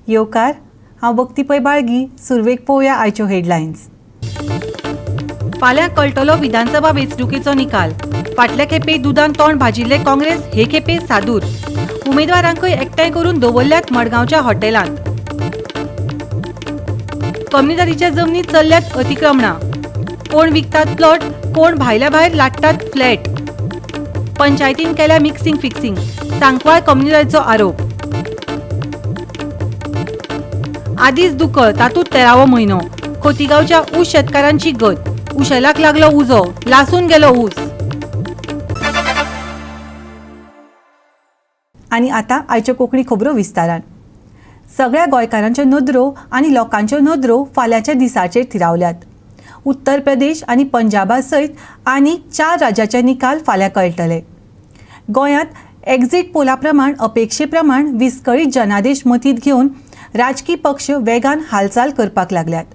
येवकार. हांव भक्ती पै बाळगी. सुरवेक पळोवया आयच्यो हेडलायन्स. फाल्यां कळटलो विधानसभा वेंचणुकेचो निकाल. फाटल्या खेपे दुदान तोंड भाजिल्ले काँग्रेस हे खेपे सादूर. उमेदवारांकय एकठांय करून दवरल्यात मडगांवच्या हॉटेलांत. कमनीदारीच्या जमनीत चल्ल्यात अतिक्रमणां. कोण विकतात प्लॉट, कोण भायल्या भायर लाट्टात फ्लॅट. पंचायतीन केल्या मिक्सिंग फिक्सिंग, सांकवाळ कम्युनिदारीचो आरोप. आदीच दुकळ, तातूंत 13वो म्हयनो. खोतीगांवच्या ऊस शेतकारांची गत. उशेलाक लागलो उजो, लासून गेलो ऊस. आनी आतां आयच्यो कोंकणी खबरो विस्तारान. सगळ्या गोंयकारांच्यो नदरो आनी लोकांच्यो नदरो फाल्यांच्या दिसाचेर थिरावल्यात. उत्तर प्रदेश आनी पंजाबा सयत आनी 4 राज्याचे निकाल फाल्यां कळटले. गोंयांत एक्झिट पोला प्रमाण अपेक्षे प्रमाण विस्कळीत जनादेश मतींत घेवन राजकी पक्ष वेगान हालचाल करपाक लागल्यात.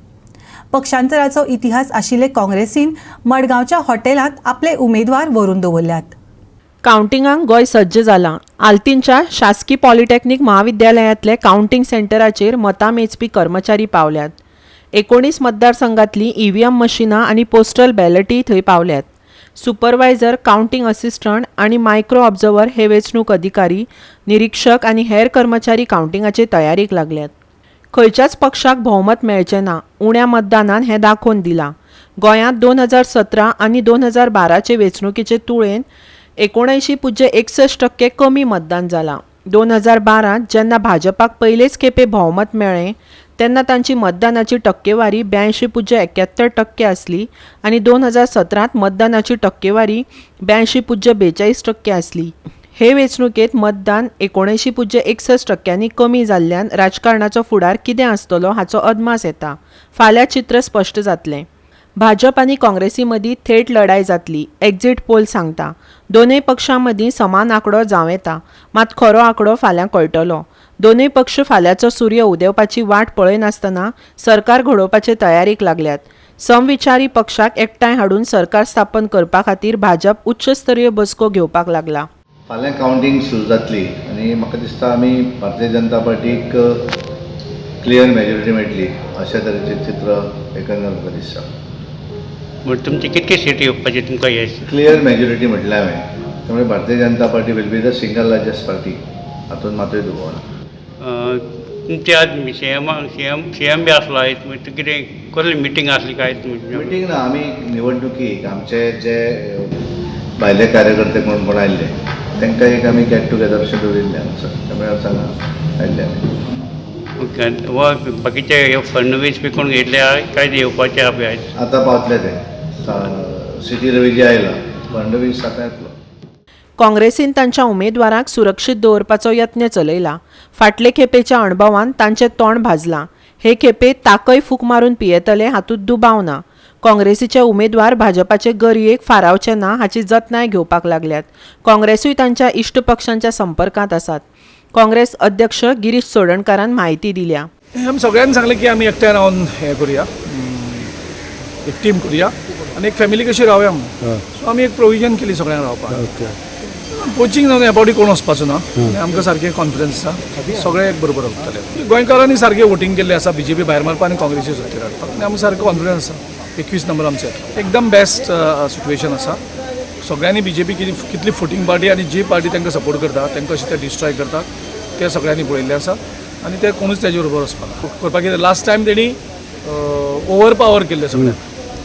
पक्षांतराचो इतिहास आशिल्ले काँग्रेसीन मडगांवच्या हॉटेलांत आपले उमेदवार व्हरून दवरल्यात. कावंटिंगाक गोंय सज्ज जालां. आल्तीनच्या शासकी पॉलिटेक्नीक महाविद्यालयांतले कावंटिंग सेंटराचेर मतां मेजपी कर्मचारी पावल्यात. 19 मतदारसंघांतलीं ईव्हीएम मशिनां आनी पोस्टल बॅलटीय थंय पावल्यात. सुपरवायझर, कावंटिंग असिस्टंट आनी मायक्रो ऑब्जर्वर हे वेंचणूक अधिकारी, निरिक्षक आनी हेर कर्मचारी कावंटिंगाचे तयारीक लागल्यात. खंयच्याच पक्षाक भोवमत मेळचें ना, उण्या मतदानान हें दाखोवन दिलां. गोंयांत 2017 आनी 2012चे वेंचणुकेचे तुळेन 79.61% कमी मतदान जालां. 2012 जेन्ना भाजपाक पयलेच खेपे भोवमत मेळ्ळें तेन्ना तांची मतदानाची टक्केवारी 82.71% आसली आनी 2017 मतदानाची टक्केवारी 82.42% आसली. हे वेंचणुकेंत मतदान 79.61% कमी जाल्ल्यान राजकारणाचो फुडार कितें आसतलो हाचो अदमास येता. फाल्यां चित्र स्पश्ट जातलें. भाजप आनी काँग्रेसी मदीं थेट लढाय जातली, एक्झिट पोल सांगता. दोनूय पक्षां मदीं समान आंकडो जावं येता, मात खरो आंकडो फाल्यां कळटलो. दोनूय पक्ष फाल्यांचो सूर्य उदेवपाची वाट पळयनासतना सरकार घडोवपाचे तयारीक लागल्यात. समविचारी पक्षाक एकठांय हाडून सरकार स्थापन करपा खातीर भाजप उच्चस्तरीय बसको घेवपाक लागला. फाल्यां कावंटींग सुरू जातली आनी म्हाका दिसता आमी भारतीय जनता पार्टीक क्लियर मेजॉरिटी मेळटली अशा तरेचें चित्र एकंदर म्हाका दिसता. म्हणजे तुमची कितके सीट येवपाची तुमकां येस? क्लियर मेजॉरिटी म्हटलें हांवें, त्यामुळे Bharatiya Janata Party will be the single largest party, हातूंत मातूय दुबाव ना. तुमचे आज सीएम बी आसलो आयज, कितें कसली मिटींग आसली काय? मिटींग ना, आमी निवडणुकीक आमचे जे भायले कार्यकर्ते कोण कोण आयिल्ले तांकां एक आमी गेट टुगेदर अशें दवरिल्लें आमचो, त्यामुळे हांगा आयिल्ले आमी. ओके, वा बाकीचे फडणवीस बी कोण येयल्ले काय येवपाचे आहा? आतां पावतले ते, सिटी रवी आयला, फडणवीस आतां येतलो. काँग्रेसीन तांच्या उमेदवारांक सुरक्षीत दवरपाचो यत्न चलयला. फाटले खेपेच्या अणभवान तांचें तोंड भाजलां. हे खेपे ताकय फूक मारून पियेतले हातूंत दुबाव ना. काँग्रेसीचे उमेदवार भाजपाचे गरयेक फारावचे ना हाची जतनाय घेवपाक लागल्यात. काँग्रेसूय तांच्या इश्ट पक्षांच्या संपर्कांत आसात. काँग्रेस अध्यक्ष गिरीश चोडणकारान म्हायती दिल्या. आमी सगळ्यांनी सांगलें की आमी एकठांय रावन हें करुया, एक टीम करुया आनी एक फॅमिली कशी रावया म्हणून. सो आमी एक प्रोविजन केली सगळ्यांक रावपाक. कोचिंग जावन ह्या फावटी कोण वचपाचो ना, आमकां सारकें कॉन्फिडन्स आसा, सगळे एक बरोबर वतले. गोंयकारांनी सारकें वोटींग केल्लें आसा बीजेपी भायर मारपाक आनी काँग्रेसी सत्तेर हाडपाक, आनी आमकां सारको कॉन्फिडन्स आसा. 21 नंबर आमचे एकदम बेस्ट सिट्युएशन आसा. सगळ्यांनी बीजेपी कितली फुटींग पार्टी आनी जी पार्टी तांकां सपोर्ट करता तांकां कशें ते डिस्ट्रॉय करतात ते सगळ्यांनी पळयल्लें आसा आनी ते कोणूच तेजे बरोबर वचपाक करपाक कितें. लास्ट टायम तेणी ओवर पावर केल्लें सगळ्यांक,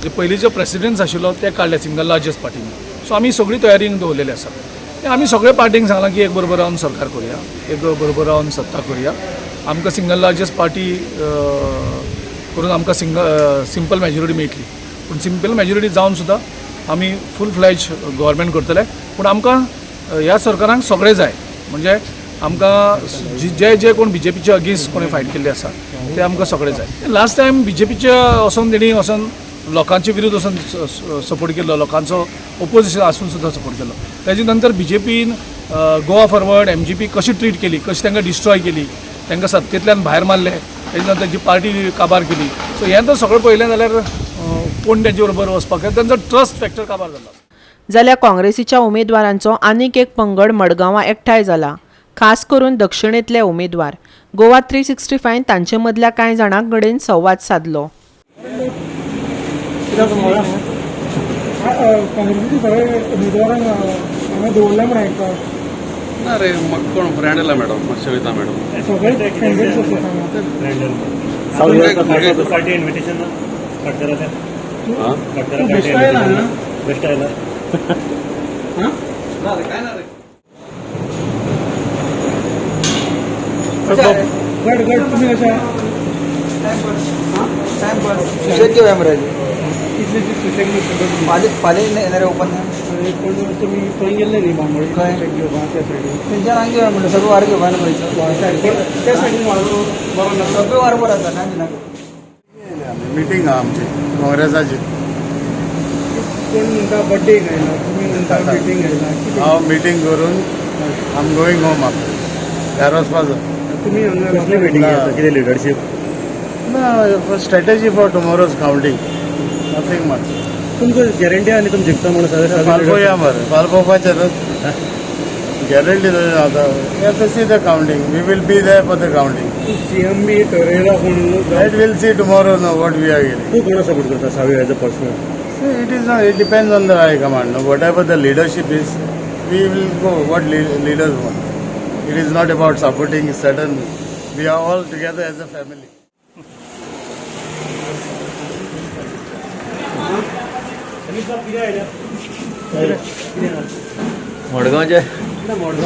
जे पयलींचो प्रेसिडेंट्स आशिल्लो ते काडले सिंगल लार्जस्ट पार्टीन. सो आमी सगळी तयारी दवरलेली आसा. आमी सगळे पार्टींक सांगलां की एक बरोबर रावन सरकार करुया, एक बरोबर रावन सत्ता करुया. आमकां सिंगल लार्जस्ट पार्टी करून आमकां सिंपल मेजॉरिटी मेळटली, पूण सिंपल मेजॉरिटी जावन सुद्दां आमी फूल फ्लॅज गव्हर्मेंट करतले. पूण आमकां ह्या सरकारांक सगळें जाय, म्हणजे आमकां जे जे कोण बीजेपीचे अगेन्स्ट कोणी फायट केल्ले आसा ते आमकां सगळें जाय. लास्ट टायम बीजेपीच्या वचोन तेणी वचोन लोकांचे विरुद्ध वचोन सपोर्ट केल्लो, लोकांचो ओपोजिशन आसून सुद्दां सपोर्ट केल्लो. तेजे नंतर बीजेपीन गोवा फॉरवर्ड एमजीपी कशी ट्रीट केली, कशी तांकां डिस्ट्रॉय केली, तांकां सत्तेंतल्यान भायर मारले, तेजे नंतर तांची पार्टी काबार केली. सो हें तर सगळें पळयलें जाल्यार कोण तेंचे बरोबर वचपाक तांचो ट्रस्ट फॅक्टर काबार जाला. जाल्यार काँग्रेसीच्या उमेदवारांचो आनीक एक पंगड मडगांवां एकठांय जाला, खास करून दक्षिणेंतले उमेदवार. गोवा 365 तांचे मदल्या कांय जाणां कडेन संवाद सादलो. काँग्रेसीचे सगळे उमेदवारांक हांगा दवरले म्हण आयकता. ना रे, म्हाका कोण फ्रेंड आयला मॅडम, सविता मॅडम. सगळे कॅन्डिडेट्स आसा हांगा. तूं बेश्टो आयला हांगा? गड गड तुमी कशे सुशेग घेवया मरे. इतले दीस सुशेग नासलो. फाल्यां फाल्यां येणार ओपन. कोण तुमी थंय गेल्ले न्ही बांबोळी खंय? सुशेग घेवपाक त्या सायडीन. थंयच्यान हांगा घेवया म्हणलं, सगळं वार घेवपा न्हू पयसो. त्या सायडीन वारो बरो नासता. सगळं वार बरो आसा, कांय ना. मिटींग आहा आमची काँग्रेसाची. कोण म्हणटा बड्डे आयला, तुमी म्हणटा मिटींग आयला, कितें? हांव मिटींग करून I am going home after ह्यार वचपाचो. तुमी हांगा कसली मिटींग आसा? कितें लिडरशीप? ना, strategy for tomorrow's counting, nothing much. तुमकां गॅरंटी आनी तुमी जिखता म्हणून सगळे. फाल्यां पळोवया मरे, फाल्यां पळोवपाचें गॅरंटी आतां. We see the counting, we will be there for the counting. CM बी ठरयला कोण? That we'll see tomorrow, no, what we are getting. तूं कोणा सपोर्ट करता Savio as a personal? It is it depends on the high command. Whatever the leadership is, we will go what leaders want. It is not about supporting certain. We are all together as a family. मडगांवच्या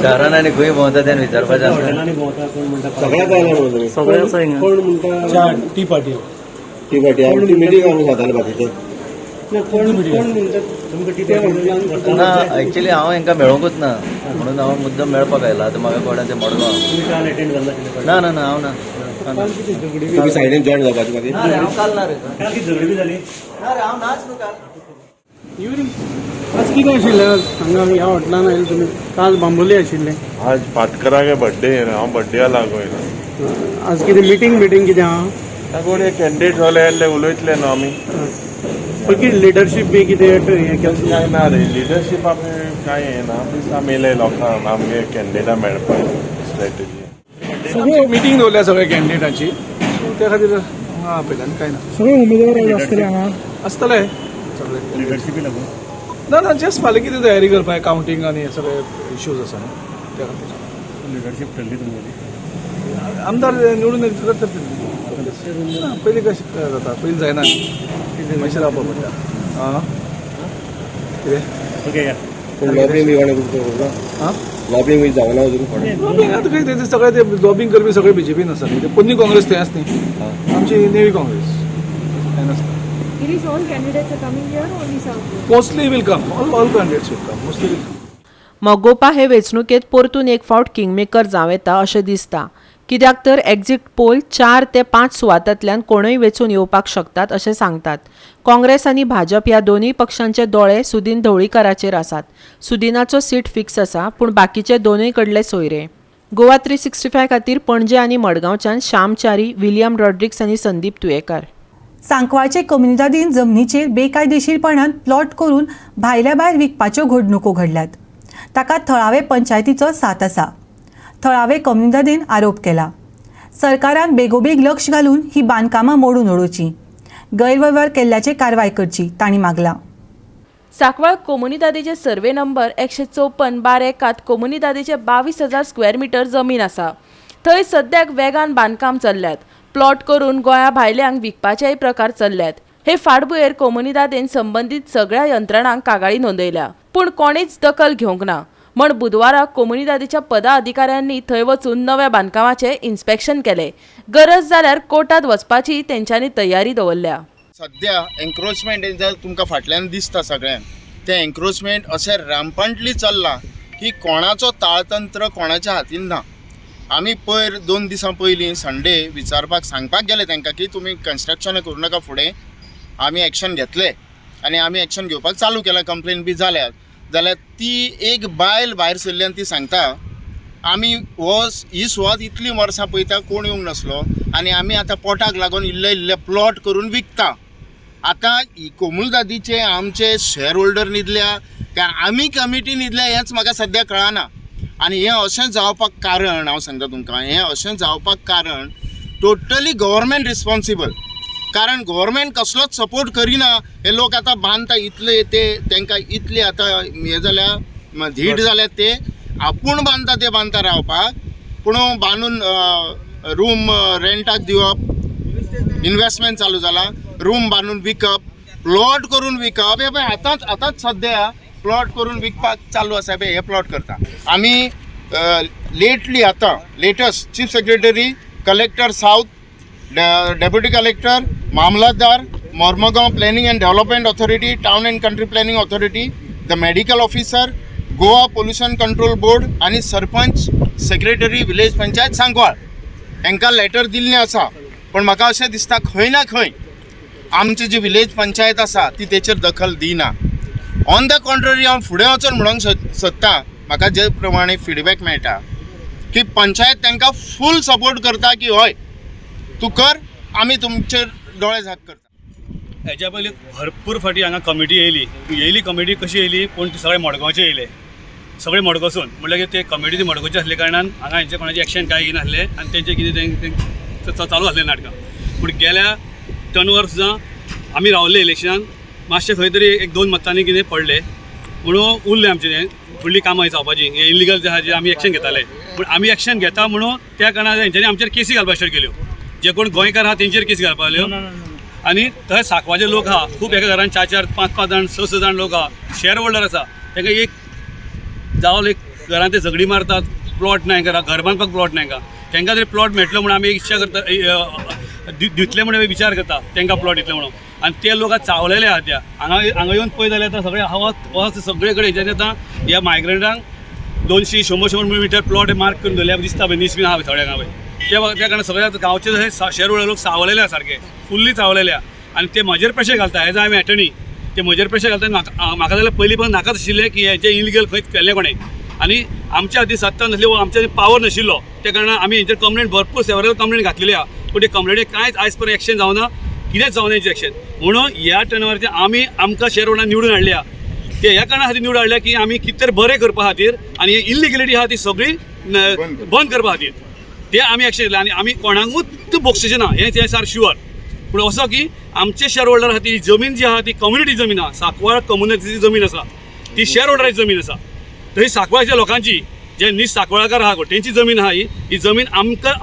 शारान आनी खंय भोंवता तें विचारपाचें आसता. हॉटेलांनी भोंवता कोण म्हणटा? सगळ्याक आयला म्हणून तुमी. सगळे कोण म्हणटा टी पार्टी. टी पार्टी आमची मिटींग आमी जाताले बाकीचे. ना, कोण कोण म्हणटा तुमकां टी त्या पार्टी हॉटेलान? ना, एक्चुली हांव हांकां मेळोंकूच ना म्हणून हांव मुद्दम मेळपाक आयला. आतां म्हाका कोणा तें मडगांव. तुमी काल अटेंड करना कितें? ना ना ना, हांव ना. काल कितें झगडी बी? तुमी सायडीन जॉयन जावपाची मागीर. ना रे, हांव काल ना रे. काल कितें झगडी बी जाली? ना रे, हांव नाच न्हू काल. आज कितें आशिल्लें आज हांगा ह्या हॉटेलान आयले तुमी? काल बांबोली आशिल्ले. आज पाटकरागे बड्डे, हांव बड्डेया लागोयना. आज कितें मिटींग मिटींग कितें आहा? कोण कॅन्डिडेट जाले आसले उलयतले न्हू आमी. पण कितें लिडरशीप बी कितें हें केलें? काय ना रे, लिडरशीप आमी कांय येना, आमी येयले लोकांक आमगे कॅन्डिडेटा मेळपाक स्ट्रॅटेजी. सगळे मिटींग दवरल्या सगळ्या कॅन्डिडेटांची, सो त्या खातीर हांगा आपयला आनी कांय ना. सगळे उमेदवार आयले आसतले हांगा. आसतले सगळे. लिडरशिपी लागून. ना ना, जस्ट फाल्यां कितें तयारी करपाक, कावंटींग आनी हे सगळे इश्यूज आसा न्हू त्या खातीर. लिडरशीप ठरली तुमगेली? आमदार निवडून येतले तर करतले. ना, पयलीं कशें जाता, पयलीं जायना, मातशें रावपा पडटा. आं, कितें? ओके या. पूण लॉबींग बी कोणें तुमकां? आं, लॉबींग बी जावना अजून कोणें? लॉबींग आतां खंय ते सगळे ते लॉबींग करपी सगळे बीजेपीन आसा न्ही. ते पोन्नी काँग्रेस थंय आसा न्ही, आमची नेवी काँग्रेस काय नासता. Girish, all candidates are coming here, only some? Mostly will come, all candidates will come, mostly will come. Magopa हे वेंचणुकेंत परतून एक फावट किंगमेकर जावं येता अशें दिसता, कित्याक तर एक्झिट पोल 4 ते 5 सुवातांतल्यान कोणूय वेंचून येवपाक शकतात अशें सांगतात. काँग्रेस आनी भाजप ह्या दोनूय पक्षांचे दोळे सुदीन ढवळीकाराचेर आसात. सुदिनाचो सीट फिक्स आसा, पूण बाकीचे दोनूय कडले सोयरे. गोवा 365 खातीर पणजे आनी मडगांवच्यान श्याम च्यारी, विलियम रॉड्रिक्स आनी संदीप तुयेकार. सांकवाळचे कोमुनिदादीन जमनीचेर बेकायदेशीरपणान प्लॉट करून भायल्या भायर विकपाच्यो घडणुको घडल्यात. ताका थळावे पंचायतीचो साथ आसा. थळावे कोमुनिदादीन आरोप केला. सरकारान बेगोबेग लक्ष घालून ही बांदकामां मोडून उडोवची, गैरवेव्हार केल्ल्याचे कारवाय करची, तांणी मागलां. सांकवाळ कोमुनिदादीचे सर्वे नंबर 154/1 कोमुनिदादीचे 22,000 स्क्वेअर मिटर जमीन आसा. थंय सद्याक वेगान बांदकाम चल्ल्यात. प्लॉट करून गोंया भायल्यांक विकपाचेय प्रकार चल्ल्यात. हे फाटभुंयेर कोमुनिदादीन संबंदीत सगळ्या यंत्रणांक कागाळी नोंदयल्या, पूण कोणेच दखल घेवंक ना. म्हण बुधवारा कोमुनिदादीच्या पदाधिकाऱ्यांनी थंय वचून नव्या बांदकामाचें इन्स्पेक्शन केलें. गरज जाल्यार कोर्टात वचपाची तेंच्यांनी तयारी दवरल्या. सद्या एन्क्रोचमेंट जर तुमकां फाटल्यान दिसता सगळ्यांक, तें एन्क्रोचमेंट अशें रॅम्पंटली चल्लां की कोणाचो ताळतंत्र कोणाच्या हातीन ना. आमी पयर 2 दिसां पयलीं संडे विचारपाक सांगपाक गेले तांकां की तुमी कन्स्ट्रक्शन करूं नाका फुडें, आमी एक्शन घेतले आनी आमी एक्शन घेवपाक चालू केलां, कंप्लेन बी जाल्या. जाल्यार ती एक बायल भायर सरली आनी ती सांगता आमी हो ही सुवात इतलीं वर्सां पळयता कोण येवंक नासलो आनी आमी आतां पोटाक लागून इल्ले इल्ले प्लॉट करून विकता. आतां कोमुनिदादीचे आमचे शेअर होल्डर न्हिदल्या काय आमी कमिटी न्हिदल्या हेंच म्हाका सद्या कळना. आनी हें अशें जावपाक कारण हांव सांगता तुमकां, हें अशें जावपाक कारण टोटली गव्हर्मेंट रिस्पॉन्सिबल. कारण गव्हर्मेंट कसलोच सपोर्ट करिना. हे लोक आतां बांदता इतले ते तांकां इतले आतां हें जाल्या धीट जाल्या, ते आपूण बांदता ते बांदता रावपाक, पूण बांदून रूम रेंटाक दिवप, इन्वेस्टमेंट चालू जाला, रूम बांदून विकप, प्लॉट करून विकप. हे पळय आतांच आतांच सद्या प्लॉट करून विकपाक चालू आसा. पळय हे प्लॉट करता आमी लेटली आतां latest chief secretary, collector south, deputy collector, Mamlatdar, Mormugao planning and development authority, town and country planning authority, the medical officer, Goa pollution control board आनी सरपंच, सेक्रेटरी विलेज पंचायत सांकवाळ हांकां लेटर दिल्लें आसा. पूण म्हाका अशें दिसता खंय ना खंय आमची जी विलेज पंचायत आसा ती तेचेर दखल दिना. ऑन the contrary हांव फुडें वचून म्हणूंक सोदता, म्हाका जे प्रमाणे फिडबॅक मेळटा की पंचायत तांकां फूल सपोर्ट करता की हय तूं कर, आमी तुमचेर दोळे झाक करता. हेज्या पयलीं भरपूर फावटी हांगा कमिटी येयली. येयली कमिटी कशी येयली, पूण ती सगळे मडगांवचे येयले, सगळे मडगांवसून. म्हणल्यार ते कमिटी ती मडगांवची आसले कारणान हांगा हेंचे कोणाचें एक्शन कांय घेयनासले आनी तेंचें कितें तें चालू आसलें नाटकां. पूण गेल्या टर्नवर सुद्दां आमी रावले इलेक्शनान मातशें खंय तरी एक दोन मतांनी कितें पडले म्हणून उरलें आमचें तें फुडलीं कामां जावपाची. हें इलिगल जें आहा जें आमी एक्शन घेताले, पूण आमी एक्शन घेता म्हणून त्या कारणान हेंच्यांनी आमचेर केसी घालपाक स्टार्ट केल्यो. जे कोण गोंयकार आहा तेंचेर केसी घालपाक लागल्यो. आनी थंय सांकवाचे लोक आहा खूब, एका घरान 4 4 5 5 जाण 6 6 जाण लोक आहा, शेअर होल्डर आसा. तांकां एक जावं एक घरान ते झगडी मारतात, प्लॉट ना हांकां, घर बांदपाक प्लॉट ना हांकां. तांकां तरी प्लॉट मेळटलो म्हणून आमी इच्छा करता, दितले म्हणून विचार करता तांकां प्लॉट दितले म्हणून. आनी ते लोक आतां चावलेले आहा त्या हांगा हांगा येवन पळयत जाल्यार आतां सगळे हवा सगळे कडेन हेंच्यांनी आतां ह्या मायग्रंटांक 200 100 100 मिटर प्लॉट मार्क करून दवरले दिसता पळय, नीस बीन आहा सगळ्या हांगा पळय. त्या कारणान सगळ्या गांवचे शेअर होल्डर लोक चावलेले आहा, सारके फुल्ली चावलेले आहा. आनी ते म्हजेर प्रेशर घालता एज I am attorney, ते म्हजेर प्रेशर घालता. म्हाका जाल्यार पयलीं पण नाकाच आशिल्लें की हेंचें इलिगल खंय केल्लें कोणें. आनी आमच्या हातीन सत्ता नासली वा आमच्या पावर नाशिल्लो, त्या कारणान आमी हेंचेर कंप्लेन भरपूर सेवरल कंप्लेन घातलेली आहा. पूण ते कंप्लेनी कांयच आयज पर्यंत एक्शन जावना, कितेंच जावना हेंचें एक्शन. म्हणून ह्या टर्नावरचेर आमी आमकां शेअर होल्डरान निवडून हाडल्या, ते ह्या कारणा खातीर निवडून हाडल्या की आमी कितें तरी बरें करपा खातीर आनी इलिगलिटी आहा ती सगळी बंद करपा खातीर ते आमी एक्शन घेतलें. आनी आमी कोणाकूच बक्षिशें ना, हें तें सार शुअर. पूण असो की आमचे शेअर होल्डर खातीर जमीन जी आहा ती कम्युनिटी जमीन आहा, सांकवाळ कम्युनिटीची जमीन आसा, ती शेअर होल्डराची जमीन आसा. तशी सांकवाळच्या लोकांची जे नीज सांकवाळकार आहा तेंची जमीन आहा, ही जमीन आमकां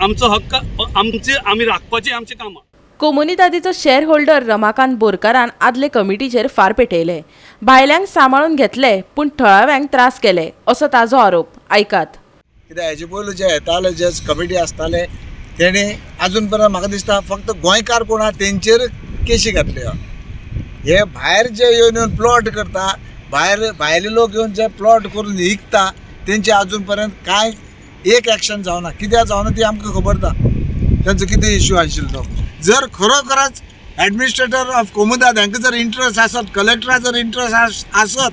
आमचो हक्क आमचे आमी राखपाचें आमचें काम. कोमुनिदादीचो शेअर होल्डर रमाकांत बोरकारान आदले कमिटीचेर फार पेटयले, भायल्यांक सांबाळून घेतले पूण थळाव्यांक त्रास केले असो ताजो आरोप. आयकात. कित्याक हेजे पयलू जे येताले जे कमिटी आसताले तेणे आजून पर्यंत म्हाका दिसता फक्त गोंयकार कोण आहा तेंचेर केशी घातल्यो. हे भायर जे येवन येवन प्लॉट करता, भायर भायले लोक येवन जे प्लॉट करून विकता तेंचे आजून पर्यंत कांय एक एक्शन जावना. कित्याक जावना ती आमकां खबर ना, तेंचो कितें इश्यू आशिल्लो तो. जर खरोखरच एडमिनिस्ट्रेटर ऑफ कोमुनिदाद हांकां जर इंट्रस्ट आसत, कलेक्टरा जर इंट्रस्ट आसत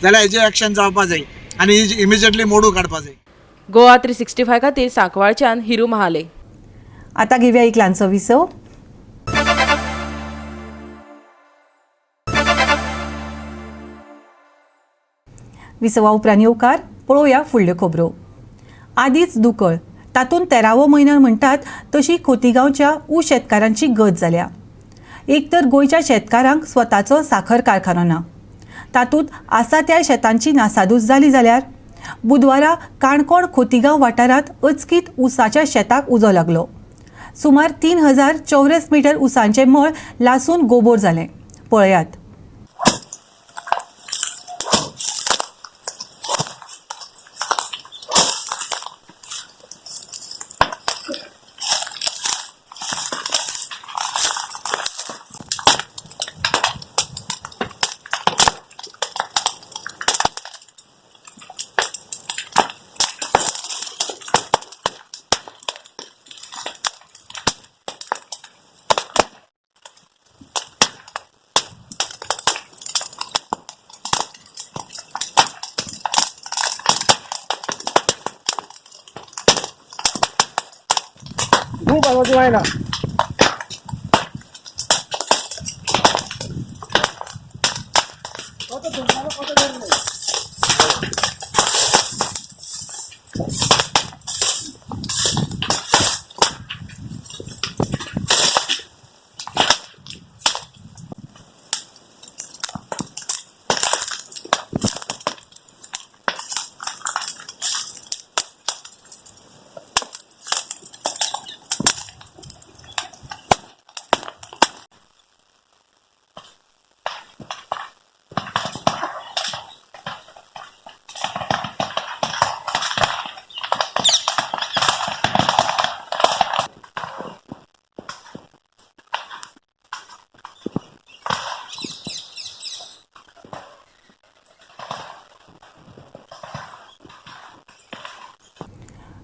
जाल्यार हेजें एक्शन जावपा जाय आनी इमिजिएटली मोडू काडपा जाय. गोवा 365 खातीर सांकवाळच्यान हिरू महाले. आता घेऊया एक ल्हानसो विसव. विसवा उपरांत येवकार पळोवया फुडल्यो खबरो. आदींच दुकळ, तातूंत 13वो म्हयनो म्हणटात तशी खोतीगांवच्या ऊस शेतकारांची गत जाल्या. एक तर गोंयच्या शेतकारांक स्वताचो साखर कारखानो ना, तातूंत आसा त्या शेतांची नासादूस जाली जाल्यार बुधवारा काणकोण खोतीगांव वाठारांत अचकीत ऊसाच्या शेताक उजो लागलो. सुमार 3000 चौरस मिटर ऊसांचें मळ लासून गोबोर जालें. पळयात.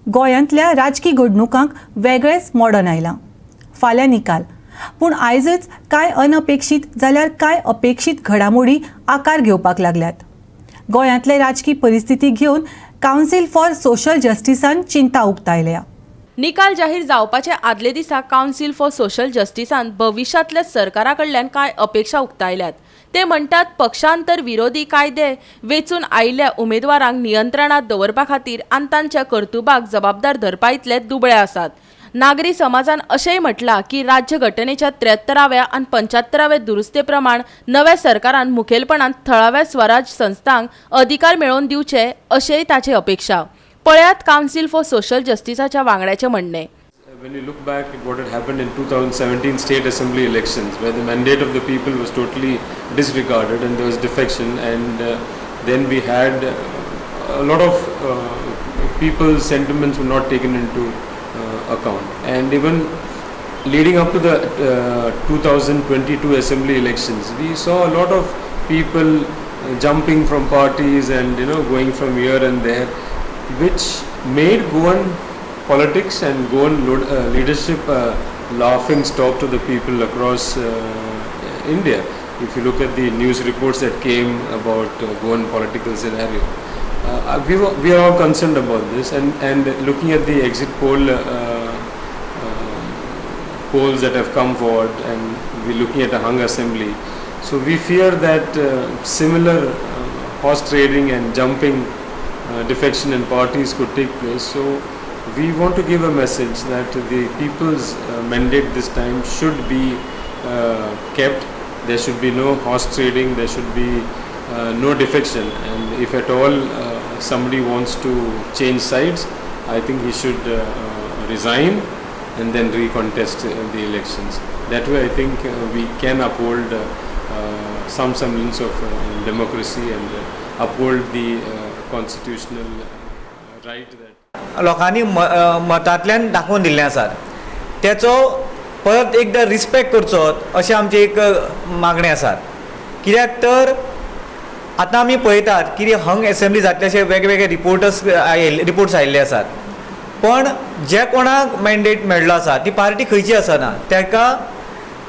गोंयांतल्या राजकी घडणुकांक वेगळेंच मोडण आयलां. फाल्यां निकाल, पूण आयजच कांय अनअपेक्षीत जाल्यार कांय अपेक्षीत घडामोडी आकार घेवपाक लागल्यात. गोंयांतले राजकी परिस्थिती घेवन कावन्सील फॉर सोशल जस्टिसान चिंता उक्तायल्या. निकाल जाहीर जावपाचे आदले दिसा कावन्सील फॉर सोशल जस्टिसान भविश्यांतल्या सरकारा कडल्यान कांय अपेक्षा उक्तायल्यात. ते म्हणटात पक्षांतर विरोधी कायदे वेंचून आयिल्ल्या उमेदवारांक नियंत्रणांत दवरपा खातीर आनी तांच्या कर्तुबाक जबाबदार धरपा इतले दुबळे आसात. नागरी समाजान अशेंय म्हटलां की राज्य घटनेच्या 73व्या आनी 75व्या दुरुस्ते प्रमाण नव्या सरकारान मुखेलपणान थळाव्या स्वराज संस्थांक अधिकार मेळोवन दिवचे अशेंय ताची अपेक्षा. पळयात कावन्सील फॉर सोशल जस्टिसाच्या वांगड्याचें म्हणणें. When you look back at what had happened in 2017 state assembly elections, where the mandate of the people was totally disregarded and there was defection, and then we had a lot of people's sentiments were not taken into account. And even leading up to the 2022 assembly elections, we saw a lot of people jumping from parties and going from here and there, which made Goan politics and Goan leadership laughing stock to the people across India. If you look at the news reports that came about Goan political scenario, we are all concerned about this, and looking at the exit poll polls that have come forward, and we're looking at a hung assembly. So we fear that similar horse trading and jumping defection in parties could take place. So we want to give a message that the people's mandate this time should be kept. There should be no horse trading, there should be no defection, and if at all somebody wants to change sides, I think he should resign and then recontest the elections. That way I think we can uphold some semblance of democracy and uphold the constitutional right that लोकांनी मतांतल्यान दाखोवन दिल्लें आसा तेचो परत एकदां respect करचो अशें आमचें एक मागणें आसा. कित्याक तर आतां आमी पळयतात कितें हंग एसेंब्ली जातले अशे वेगवेगळे रिपोर्ट्स आयिल्ले आसात, पण जे कोणाक मॅन्डेट मेळ्ळो आसा ती पार्टी खंयची आसना ताका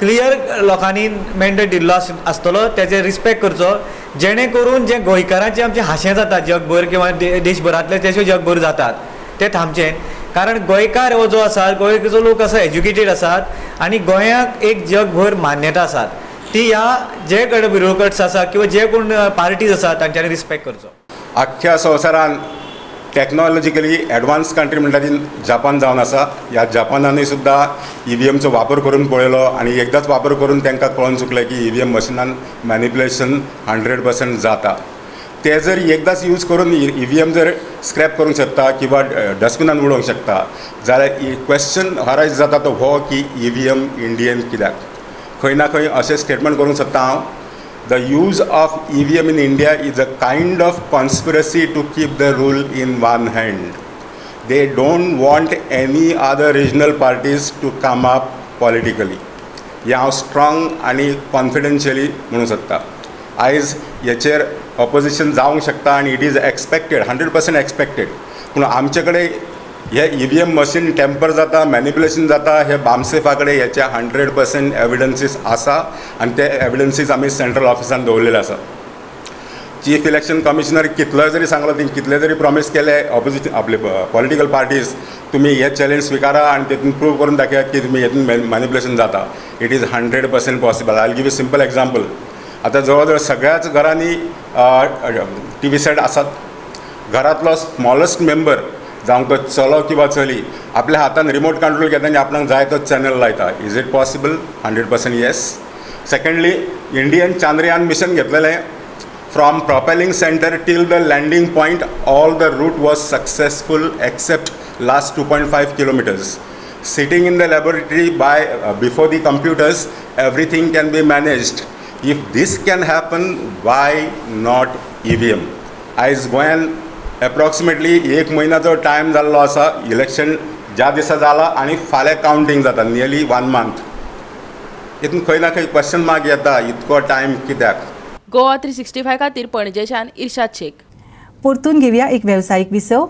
क्लियर लोकांनी मॅन्डेट दिल्लो आसतलो, तेजे रिस्पेक्ट करचो, जेणे करून जे गोंयकारांचें आमचें हांशें जाता जगभर किंवा देशभरांतले तशें जगभर जातात ते थांबचें. कारण गोंयकार हो जो आसा, गोंयचो लोक आसा एज्युकेटेड आसात आनी गोंयाक एक जगभर मान्यता आसात ती ह्या जे कडेन ब्युरोक्रेट्स आसा किंवा जे कोण पार्टीज आसा तांच्यांनी रिस्पेक्ट करचो. आख्ख्या संवसारान टॅक्नॉलॉजिकली एडवान्स कंट्री म्हणटा ती जापान जावन आसा. ह्या जापानानूय सुद्दां ईव्हीएमचो वापर करून पळयलो आनी एकदांच वापर करून तांकां कळोन चुकलें की ईव्हीएम मशिनान मॅनिप्युलेशन 100% जाता. ते जर एकदांच यूज करून ईव्हीएम जर स्क्रॅप करूंक शकता किंवा डस्टबिनान उडोवंक शकता जाल्यार क्वेश्चन अरायज जाता तो हो की ईव्हीएम इंडियन कित्याक? खंय ना खंय अशें स्टेटमेंट करूंक शकता हांव, the use of EVM in India is a kind of conspiracy to keep the rule in one hand. They don't want any other regional parties to come up politically. हें हांव स्ट्रांग आनी कॉन्फिडन्शियली म्हणूंक शकता. आयज हेचेर ऑपोजिशन जावंक शकता आनी it is expected, 100% expected. पूण आमचे कडेन हे ईव्हीएम मशीन टेम्पर जाता, मॅनिप्युलेशन जाता, हे बामसेफा कडेन हेचे 100% एविडन्सीस आसा आनी ते एविडन्सीस आमी सेंट्रल ऑफिसान दवरलेले आसा. चीफ इलेक्शन कमिशनर कितलोय जरी सांगलो, तेणी कितले जरी प्रॉमीस केले ऑपोजिशन आपले पॉलिटिकल पार्टीज, तुमी हे चॅलेंज स्विकारा आनी तेतून प्रूव करून दाखयात की तुमी हेतून मॅनिप्युलेशन जाता. It is 100% possible. I will give you simple example. आतां जवळ जवळ सगळ्याच घरांनी टी व्ही सेट आसात. घरांतलो स्मॉलस्ट मेंबर जावं तो चलो किंवा चली आपल्या हातान रिमोट कंट्रोल घेता आनी आपणाक जाय तो चॅनल लायता. Is it possible? 100% yes. Secondly, Indian Chandrayaan mission घेतलेलें, from propelling centre till the landing point all the route was successful except last 2.5 kilometres. Sitting in the laboratory by before the computers everything can be managed. If this can happen, why not EVM? आयज गोंयान approximately एक म्हयन्याचो time जाल्लो आसा, election ज्या दिसा जाला आनी फाल्यां कावंटींग जाता, नियरली 1 मंथ. हितून खंय ना खंय क्वेश्चन मार्क येता, इतको टायम कित्याक? गोवा 365 खातीर पणजेच्यान इर्शाद शेख. परतून घेवया एक वेवसायीक विसव.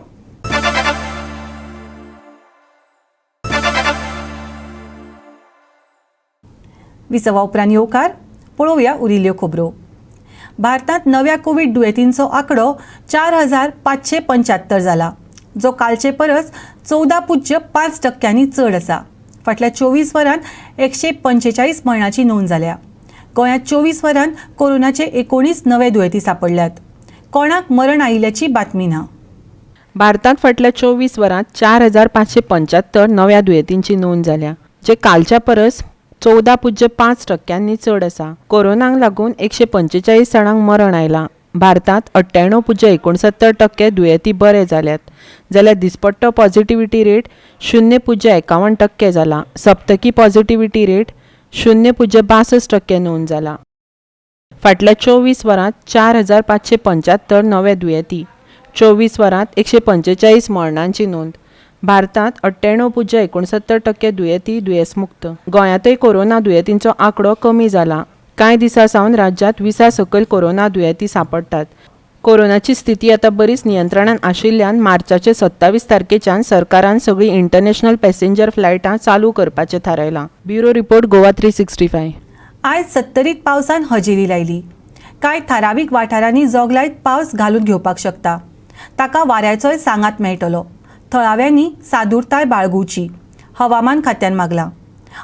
विसवा उपरांत येवकार. पळोवया उरिल्ल्यो खबरो. भारतांत नव्या कोवीड दुयेंतींचो आंकडो 4575 जाला, जो कालचे परस 14.5% चड आसा. फाटल्या 24 वरांत 145 मरणाची नोंद जाल्या. गोंयांत 24 वरांत कोरोनाचे 19 नवे दुयेंती सांपडल्यात. कोणाक मरण आयिल्ल्याची बातमी ना. भारतांत फाटल्या 24 वरांत 4575 नव्या दुयेंतींची नोंद जाल्या, जे कालच्या परस 14.5% चड आसा. कोरोनाक लागून 145 जाणांक मरण आयलां. भारतांत 98.69% दुयेंती बरे जाल्यात, जाल्यार दिसपट्टो पॉझिटिव्हिटी रेट 0.51% जाला. सप्तकी पॉझिटिव्हिटी रेट 0.62% नोंद जाला. फाटल्या 24 वरांत 4575 नवे दुयेंती, 24 वरांत 145 मरणांची नोंद. भारतांत 98.69% दुयेंती दुयेंसमुक्त. गोंयांतय कोरोना दुयेंतींचो आंकडो कमी जाला. कांय दिसां सावन राज्यांत 20 सकयल कोरोना दुयेंती सांपडटात. कोरोनाची स्थिती आतां बरीच नियंत्रणांत आशिल्ल्यान मार्चाचे 27 तारखेच्यान सरकारान सगळीं इंटरनॅशनल पॅसेंजर फ्लायटां चालू करपाचें थारायलां. Bureau report, Goa 365. आयज सत्तरीत पावसान हजेरी लायली. कांय थारावीक वाठारांनी जोगलायत पावस घालून घेवपाक शकता. ताका वाऱ्याचोय सांगात मेळटलो. थळाव्यांनी सादूरताय बाळगुची हवामान खात्यान मागलां.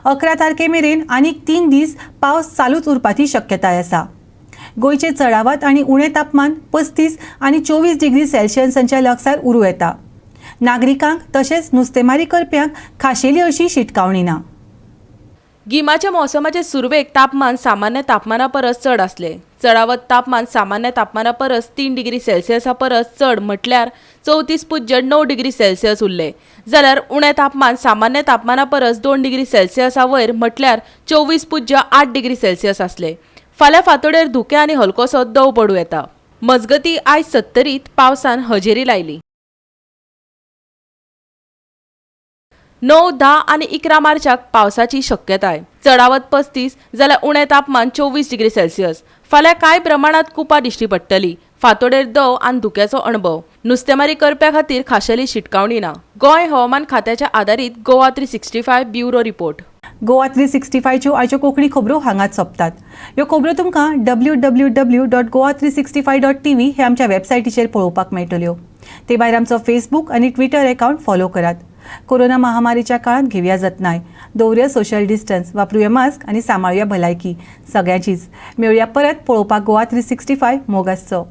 11 तारखे मेरेन आनीक 3 दीस पावस चालूच उरपाची शक्यताय आसा. गोंयचे चडावत आनी उणें तापमान 35 आनी 24 डिग्री सेल्सियसांच्या लागसार उरूं येता. नागरिकांक तशेंच नुस्तेमारी करप्यांक खाशेली अशी शिटकावणी ना. गिमाच्या मोसमाचे सुरवेक तापमान सामान्य तापमाना परस चड आसले. चडावत तापमान सामान्य तापमाना परस 3 डिग्री सेल्सियसा परस चड म्हटल्यार 34.9 डिग्री सेल्सियस उरले, जाल्यार उणें तापमान सामान्य तापमाना परस 2 डिग्री सेल्सियसा वयर म्हटल्यार 24.8 डिग्री सेल्सियस आसले. फाल्यां फांतोडेर धुकें आनी हलकोसो दव पडूं येता. मजगतीं आयज सत्तरीत पावसान हजेरी लायली. 9, 10 आनी 11 मार्चाक पावसाची शक्यताय. चडावत 35 जाल्यार उणें तापमान 24 डिग्री सेल्सियस. फाल्यां कांय प्रमाणांत कुपां दिश्टी पडटली. फांतोडेर दव आनी धुक्याचो अणभव. नुस्तेमारी करप्या खातीर खाशेली शिटकावणी ना. गोंय हवामान खात्याच्या आदारीत गोवा 365 ब्युरो रिपोर्ट. गोवा 365च्यो आयच्यो कोंकणी खबरो हांगाच सोंपतात. ह्यो खबरो तुमकां www.goa365.tv हे आमच्या वेबसायटीचेर पळोवपाक मेळटल्यो. ते भायर आमचो फेसबूक आनी ट्विटर अकावंट फॉलो करात. कोरोना महामारीच्या काळात घेवया जतनाय, दवरुया सोशल डिस्टन्स, वापरुया मास्क आनी सांबाळुया भलायकी सगळ्यांचीच. मेळुया परत पळोवपाक गोवा 365 मोग आसचो.